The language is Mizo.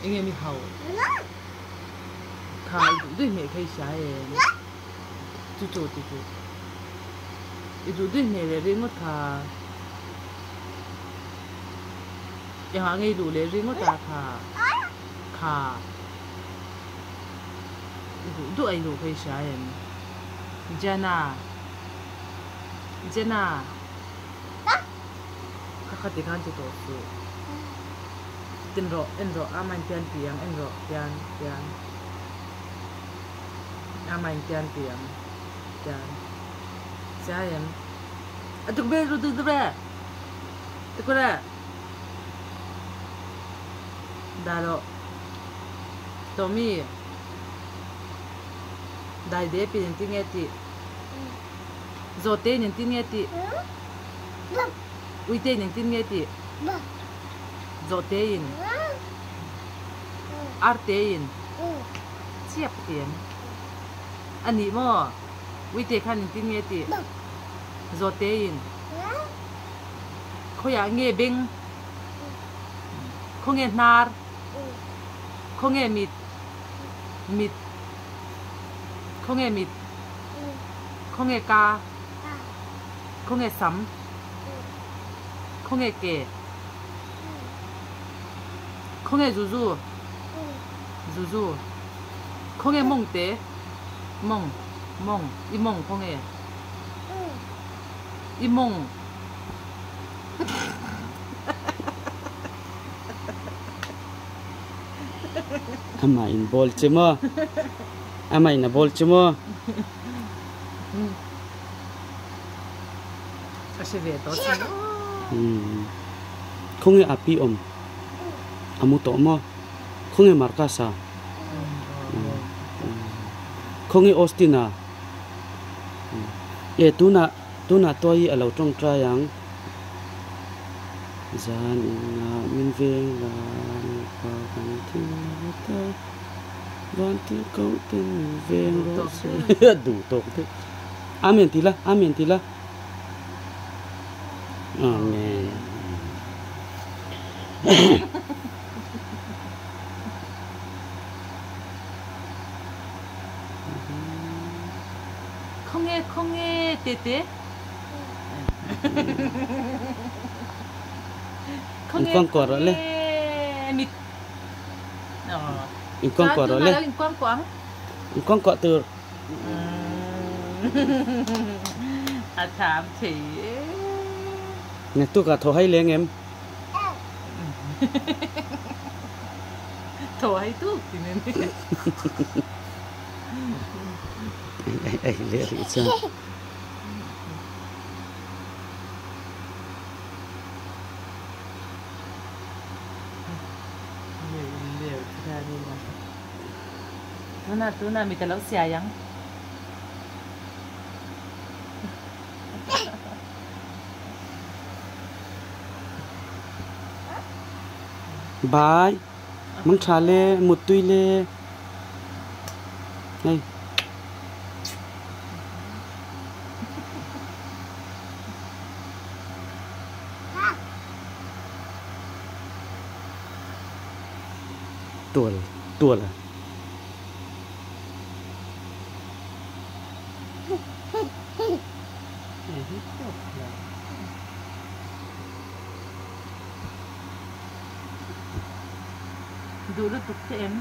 Enge mi hau? Kha i duh duih hmeh kha i hria em? Chu chu ti chu. I duh duih hmeh leh ringawt kha. Engah nge i duh leh ringawt a kha? Kha. I duh duh a i duh kha i hria em? Jenna. Jenna. Kha kha ti khan ti tawh suh. En rawh, en rawh, ama in pian pi ang, en rawh, pian, pian. Ama in pian pi ang, pian. Siai em? A tuk ber, tuk tuk ber. Tuk ber. Dah rawh. Tommy. Dai de pin engtin nge tih? Zawhte in engtin nge tih? Uite in engtin nge tih? Zawhte in. Arte in. Chiap ti em? A nih maw? Uite khan engtin nge tih? Zawhte in. Khawiah nge beng? Khawnge hnar? Khawnge mit? Mit. Khawnge mit? Khawnge ka? Khawnge sam? Khawnge ke? Khawnge zuzu? Zuzu. Khawnge mawng te? Mawng. Mawng. I mawng khawnge? I mawng. Amah in bawl che maw? Amah in a bawl che maw? A hre ve tawh che maw? Khawnge a pi awm? A mu tawh maw? Khawnge Marcus-a? Khawnge Austin-a? E tunah tunah tuai hi a lo tawngtai ang. Zan inah min veng la nupa kan thil ta van thil ko ten min veng rawh se duh tawk deuh Amen ti la Amen ti la Amen Khawnge khawnge tete. Inkuangkuah rawh le. Inkuangkuah rawh le. Inkuangkuah tur. A tham thei e. Naktukah thaw hai leng em? Thaw hai tuk ti nen. Ai ai leh rih chuan. Tuna tuna mi ka lo siai ang. Bye. Mang tha le, mut tui le. Hei. Tual tual a. Duh lutuk che em?